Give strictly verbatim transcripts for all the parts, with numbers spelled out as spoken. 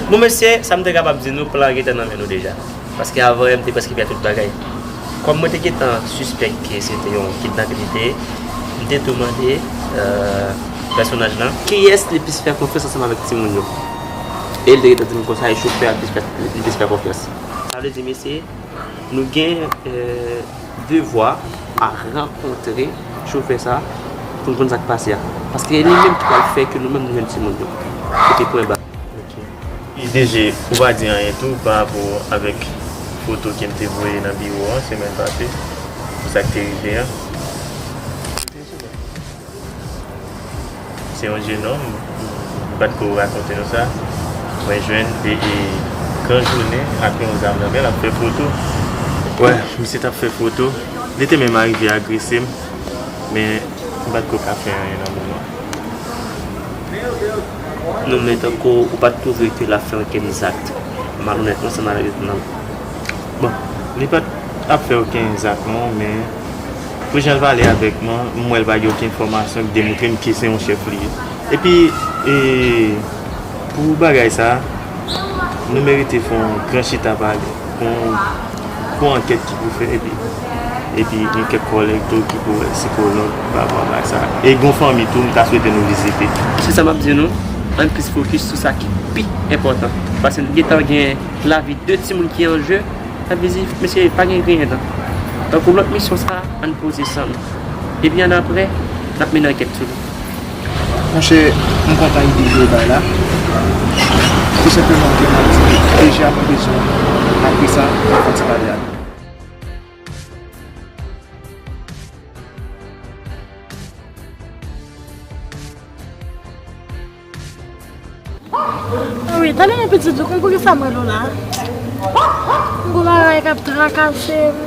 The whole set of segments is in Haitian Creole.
Bon, mesye, sa m te kapab di nou, plan an gentan nan men nou deja. Paske avan yè, m te prèske pèdi tout bagay. Kòm mwen te gentan sispèk ke se te yon kidnapin li te ye, m te tou mande, euh, pèsonaj lan kiyès li plis fè konfyans ansanm avèk timoun yo. E li te gentan di m konsa, e chofè a li plis fè, li plis fè konfyans. Sa vle di, mesye, nou gen, euh, devwa a rankontre chofè sa pou n konn sa k pase a. Paske e li menm ki pral fè ke nou menm nou jwenn timoun yo. Se te pwen ba. Ok. E D G, ou pa di anyen tou pa rapò avèk foto ke m te voye nan biwo an semèn pase, pou sa k te rive a? Se yon jenòm, m pa t ko rakonte nou sa. Mwen jwenn e, e gran jounen ak yon zam nan men l ap fè foto. Wè, misye t ap fè foto. Li te menm arive agrese m, men m pa t ko ka fè anyen nan moman. Non, men tankou ou pa t twouve ke l ap fè okenn zak malonèt non, sa malonèt non. Bon, li pa t ap fè okenn zak non, men pou jan l pale avèk mwen, m wè l pa gen okenn enfòmasyon ki demontre m ke se yon chèf li ye. Epi, e, pou bagay sa, nou merite fè yon gran chita pale, pou, pou ankèt ki pou fèt, epi, epi gen kèk kòlèg tou ki pou wè sikològ pa rapò a bagay sa. E gon fanmi tou, m ta swete nou vizite. Se sa m ap di nou, ann plis fokis sou sa ki pi enpòtan. Paske n gentan gen lavi de timoun ki an je, sa vle di, mesye, pa gen griyen tan. Donk, pou lòt misyon sa, ann poze san nou. Epi annapre, n ap mennen ankèt sou li. Monchè, m kontan ide ke w bay la. Tou senpleman ke m ap di, deja mwen bezwen, apre sa, m ap fè ti pale a. Wi, tande yon pitit, ou konn poukisa m rele w la? M gon bagay k ap trakase m.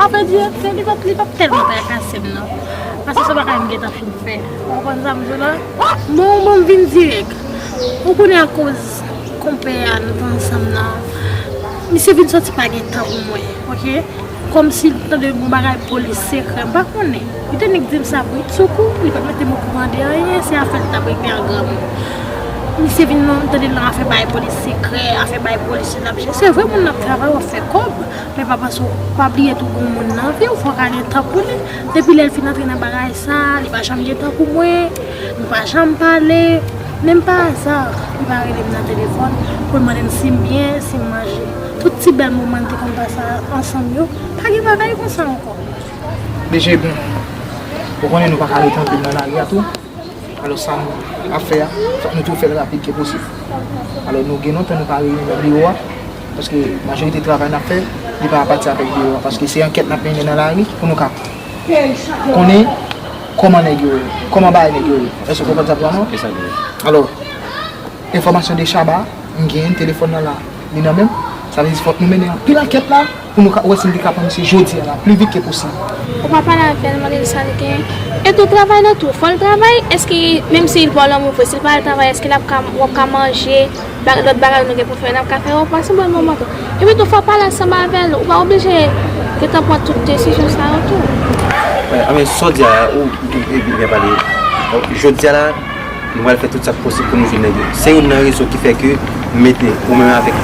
Avrèdi, se li p ap, li p ap tèlman trakase m non. Paske se bagay m gentan fin fè. Ou konprann sa m di w la? Bon, bon, m vin dirèk. Ou konnen akoz konpè a nou t ansanm nan. Misye vin soti pa gen tan pou mwen, oke? Kòmsi l tande yon bagay polis sekrè, m pa konnen. Li te nik di m sa bridsoukou, li pa t mete m okouran de anyen, se afè l t ap regle ak granmoun. Misye vin nan, m tande nan afè bay polis sekrè, afè bay polis l ap jere. Se vre moun nan ap travay, w ap fè kòb, men pa panse w, pa bliye tou gon moun nan vi w, fò w ka gen tan pou li. Depi lè l fin antre nan bagay sa, li pa janm gen tan pou mwen, nou pa janm pale. Menm pa aza, li pa rele m nan telefòn pou l mande m si m byen, si m manje. Tout ti bèl moman n te konn pase ansanm yo, pa gen bagay konsa ankò. Deje, bon, ou konnen nou pa ka ret anpil nan lari a tou. Alò, sa n ap fè a, fòk nou tou fè l rapid ke posib. Alò, nou gen lontan nou pa reyini nan biwo a, paske majorite travay n ap fè, li pa apati avèk biwo a, paske se ankèt n ap mennen nan lari pou nou ka konnen kòman nèg yo ye, kòman bagay nèg yo ye. Èske w konprann sa m di w la non? Alò, enfòmasyon de Shabba, m genyen telefòn nan la, li nan men m. Sa vle di fòk nou mennen anpil ankèt la pou nou ka wè si n te ka pran misye jodi a la, pli vit ke posib. Ou pa pale avè l, mande l sa l genyen. E tou travay nan tou, fò l travay? Èske, menm si l pa w lanmou vre, si l pa al travay, èske l ap ka, w ap ka manje, ba-, lòt bagay nou gen pou fè, n ap ka fè yo, pase bòn moman tou. Epi tou, fò w pale ansanm avè l, ou pa oblije gentan pran tout desizyon sa yo tou. Wè, anben, sa w di a, ou, ou, ou byen pale. Jodi a la, nou pral fè tout sa k posib pou nou jwenn nèg yo. Se youn nan rezon ki fè ke m mete ou menm avèk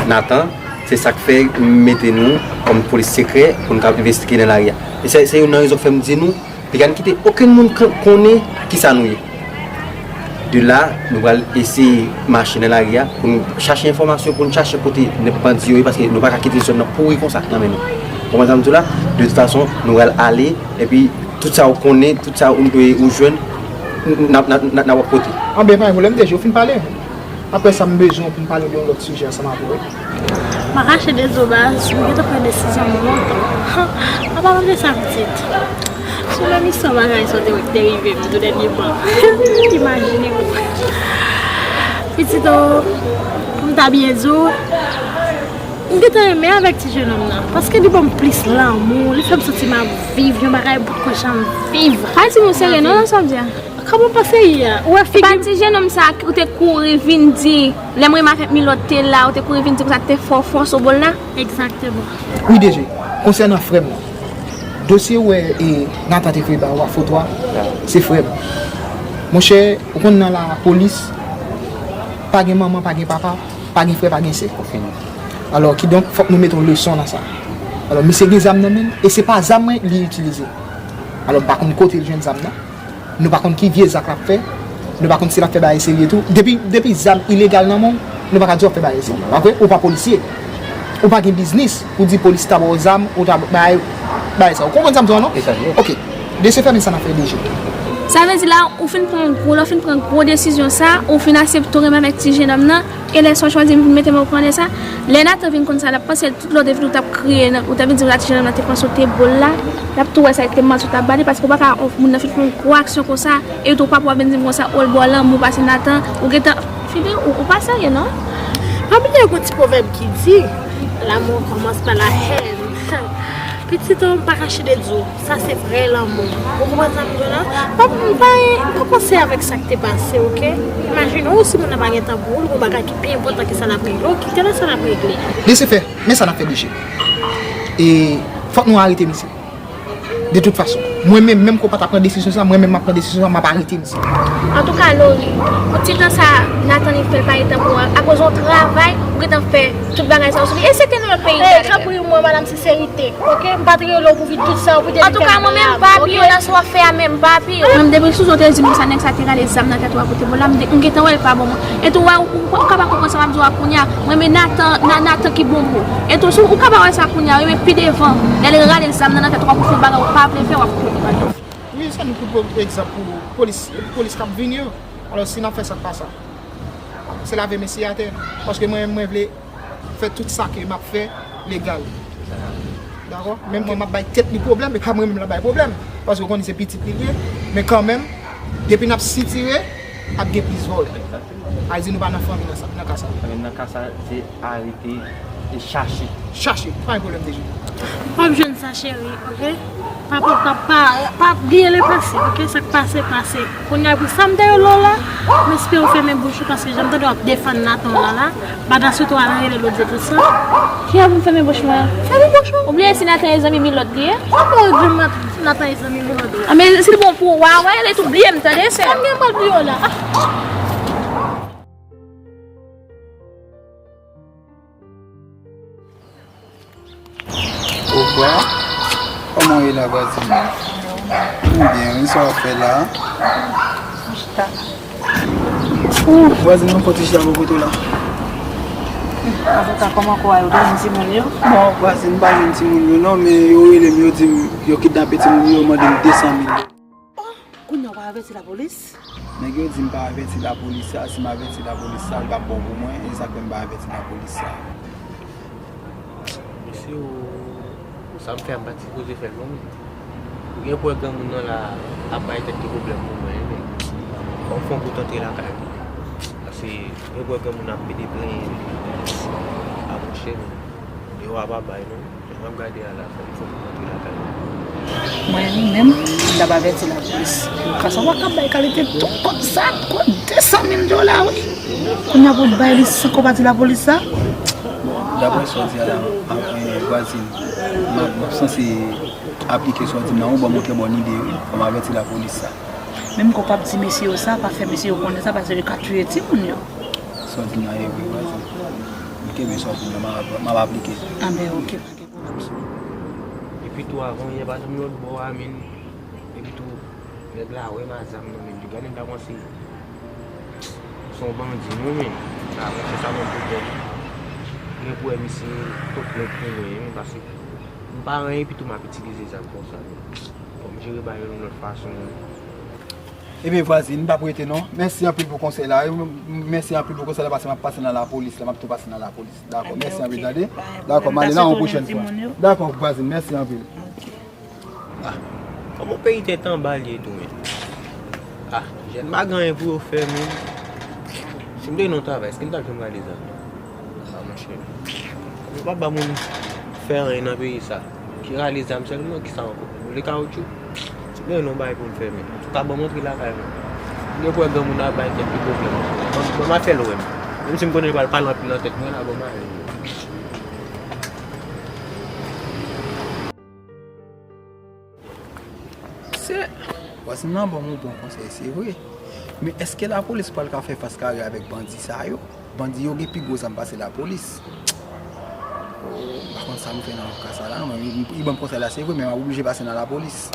Nathan, se sa k fè m mete nou kòm polis sekrè pou n ka envestige nan lari a. E se, se youn nan rezon k fè m di nou, pa kite okenn moun kon-, konnen kisa nou ye. De la, nou pral eseye mache nan lari a pou n chache enfòmasyon, pou n chache kote nèg bandi yo ye, paske nou pa ka kite zòn nan pouri konsa nan men nou. Konprann sa m di w la? De tout fason, nou pral ale, epi tout sa ou konnen, tout sa ou, ou jwenn, n ap, n ap, n ap, n ap pote. Anben, pa gen pwoblèm, deja w fin pale. Apre sa, m bezwen w pou m pale de yon lòt sijè ansanm avè w. M a rache de zo baz, m gentan pran desizyon m lontan. An palan de sa, pitit, sou menm istwa bagay sa w te wè ki te rive m tou dènyèman. Imajine w. Pitit o, pou m ta byen di w, m gentan renmen avèk ti jenòm nan. Paske li ban m plis lanmou, li fè m santi m ap viv, yon bagay m potko janm viv. Pa di nou serye non nan sa w ap di a. Kòman w panse ye a? Ou wè figi m? E pa ti jenòm sa a ou te kouri vin di, lè m renmen avèk Milot te la, ou te kouri vin di konsa te fè w fòs o bòl la? Egzakteman. Wi, D G, konsènan frè m nan, dosye ou wè e Nathan te voye ba ou a, foto a, se frè m. Monchè, ou konn nan lapolis, pa gen manman, pa gen papa, Pa gen frè, pa gen sè. Ou fini. Alò, kidonk, fòk nou mete yon leson nan sa. Alò, misye gen zam nan men l, e se pa zam mwen li itilize. Alò, m pa konn kote l jwenn zam nan. Nou pa konn ki vye zak l ap fè. Nou pa konn si l ap fè bagay serye tou. Depi, depi zam ilegal nan men w, nou pa ka di w ap fè bagay serye. Paske ou pa polisye. Ou pa gen biznis pou di polis ta ba w zam, ou ta bay, bay sa. Ou konprann sa m di w an, non? E sa l ye. Ok. De ce fait, men sa n ap fè D G. Sa vle di la, ou fin pran gwo, lè w fin pran gwo desizyon sa, ou fin aksepte w renmen avèk ti jenòm nan, e lè sa w chwazi vin mete men w pran de sa, lè Nathan vin konn sa, l ap panse tout lòt epi ou t ap kriye, ou t ap vin di la ti jenòm nan te panse w te bo l la, l ap tou wè sa e te manti w t ap ba li, paske ou pa ka, moun nan fin fè yon gwo aksyon konsa, epi tou papa w ap vin di m konsa, o l ba w lanmou pase Nathan, ou gentan, figi w, ou pa serye non. Pa bliye yon ti pwovèb ki di, l'amour commence par la haine. Pitit an pa kache de di w, sa se vrè lanmou. Ou konprann sa m di w la? Pa, pa, pa panse avèk sa k te pase, oke? Imajine w si moun nan pa gen tan pou ou, l gon bagay ki pi enpòtan ke sa l ap regle, oke? Kite l sa l ap regle. De ce fait, men sa n ap fè, D G. E fòk nou arete misye. De tout fason. Mwen menm, menm ke w pa ta pran desizyon sa, mwen menm m ap pran desizyon sa, m ap arete misye. Antouka, Lori, pou ti tan sa, Nathan li fè l pa gen tan pou ou, akoz yon travay, ou gentan fè tout bagay sa yo sou li. E se te nan lòt peyi. Ey, tanpri mwen, madanm, senserite, oke? M pa t rele w pou vin tout sa, pou te vin fè m mal, oke? Antouka, mwen menm, m pa apiye w nan sa w ap fè a menm, m pa apiye w. Mwen menm, depi sou zo te di m sa, nèg sa te rale zam nan tèt ou a kote bon la, m te, m gentan wè l pa bon mwen. E tou, wè, ou, ou, ou ka pa konprann sa m ap di w a kounye a. Mwen, men Nathan, Na-, Nathan ki bon pou ou. E tou, si ou ka pa wè sa kounye a, wi, men pi devan, lè l rale zam nan nan tèt ou a pou fè yon bagay ou pa vle fè, w ap konnen. Wi, sa nou pran egzanp pou polis, polis k ap vini yo. Alò, si n ap fè sa k pa sa, se lave men se atè. Paske mwen, mwen vle fè tout sa ke m ap fè legal. Dakò? Menm mwen, m ap bay tèt li pwoblèm, e pa mwen menm l ap bay pwoblèm. Paske w konnen se pitit li l ye. Men kanmenm, depi n ap sitire, ap gen plis vòlè. Sa vle di nou pa nan fanmi nan sa, nan ka sa. Nan ka sa, se arete e chache. Chache, pa gen pwoblèm, D G. W ap jwenn sa, cheri, oke? Pa, pa, pa, pa, pa bliye lepase, oke? Sa k pase, pase. Kounye a, pou sa m te rele w la, m espere w fèmen bouch ou, paske jan m tande w ap defann Nathan w la, la, pandan se tan w al rele lòt yo tou sa. Ki a pou m fèmen bouch mwen? Fèmen bouch ou. Ou bliye si Nathan e zanmi Milot li ye? Sa pou w di m Nathan e zanmi Milot li ye? A, men si l bon pou ou a, wè, li tou bliye m, tande, sè. Sa m gen mal pou yo la? Obwa, kòman w ye la, vwazin? M byen, wi, sa w ap fè la? Mwen chita. Ou, vwazin, mwen fò ti chita bò kote w la. Antouka, kòman kò a yo, ou te jwenn timoun yo? Bon, vwazin, m pa jwenn timoun yo non, men yo rele m, yo di m yo kidnape timoun yo, yo mande m de san mil. Kounye a w pa avèti lapolis? Nèg yo di m pa avèti lapolis sa, si m avèti lapolis sa, li p ap bon pou mwen, e sa k fè m pa avèti lapolis sa. Mesye, ou, ou sa m fè a, m pa t sipoze fè l non, men. Ou gen pou wè granmoun nan la ap bay tèt li pwoblèm pou mwen, men. Fò m fè yon bout antre lakay mwen. Paske gen pou wè granmoun nan ap pede plenyen, a monchè, men. Yo a pa bay non. Jan m ap gade a la, fò m, fò m rantre lakay mwen. Mwen menm, m t ap avèti lapolis. Kasa w pa ka bay kalite tout kòb sa, kòb de san mil dola, wi. Kounye a pou bay li san konpati lapolis sa. Daprè sa w di a la, a, e, vwazin, m ap, m ap sanse aplike sa w di m nan, ou ban m yon trè bòn ide, wi. Fò m avèti lapolis sa. Menm ke w p ap di mesye yo sa, pa fè mesye yo konnen sa, paske yo ka tiye timoun yo. Sa w di m nan ye vre, vwazin. M kenbe sa w di m nan, m ap, m ap aplike. Anben, oke, pa gen pwoblèm. Epi tou, avan yè, pa janm lòt bò a, men. Epi tou, nèg la wè m a zam nan men li. Gade, m ta panse se yon bandi, non, men. La, monchè, sa ban pwoblèm. Gen pou wè misye pot plent pou mwen, men, paske m pa anyen, epi tou m ap itilize zam konsa, men. Fò m jere bagay yo yon lòt fason. Ebyen, vwazin, m p ap rete non. Mèsi anpil pou konsèy la. M, m, mèsi anpil pou konsèy la, paske m ap pase nan lapolis la, m ap tou pase nan lapolis. Dakò, mèsi anpil, tande. Dakò, m ale la yon pwochèn fwa. Dakò, vwazin, mèsi anpil. Ah, kòman peyi tèt anba l ye tou, men? Ah, jèn pa gen anyen pou yo fè, men. Si m te gen yon travay, èske m t ap janm rale zam nan? Ah, monchè. Yo p ap ba moun fè anyen nan peyi sa. Ki rale zam sèlman, ki sa ankò? Boule kawoutchou? Si m te gen yon bagay pou m fè, men. Antouka, ban m antre lakay mwen. M gen pou wè granmoun ap bay tèt li pwoblèm. Ban m, ban m al fè l wè m. Menm si m konnen l pral pale anpil nan tèt mwen la, ban m ale. Se, vwazin nan ban m yon bon konsèy, se vre. Men èske lapolis pral ka fè fas kare avèk bandi sa yo? Bandi yo gen pi gwo zam pase lapolis. Oh, m pa konn sa m fè nan ka sa la non, men li, li ban m konsèy la, se vre, men m ap oblije pase nan lapolis.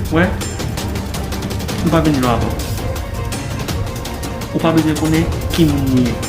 Wè, m pa vin lò avè w. Ou pa bezwen konnen ki moun mwen ye.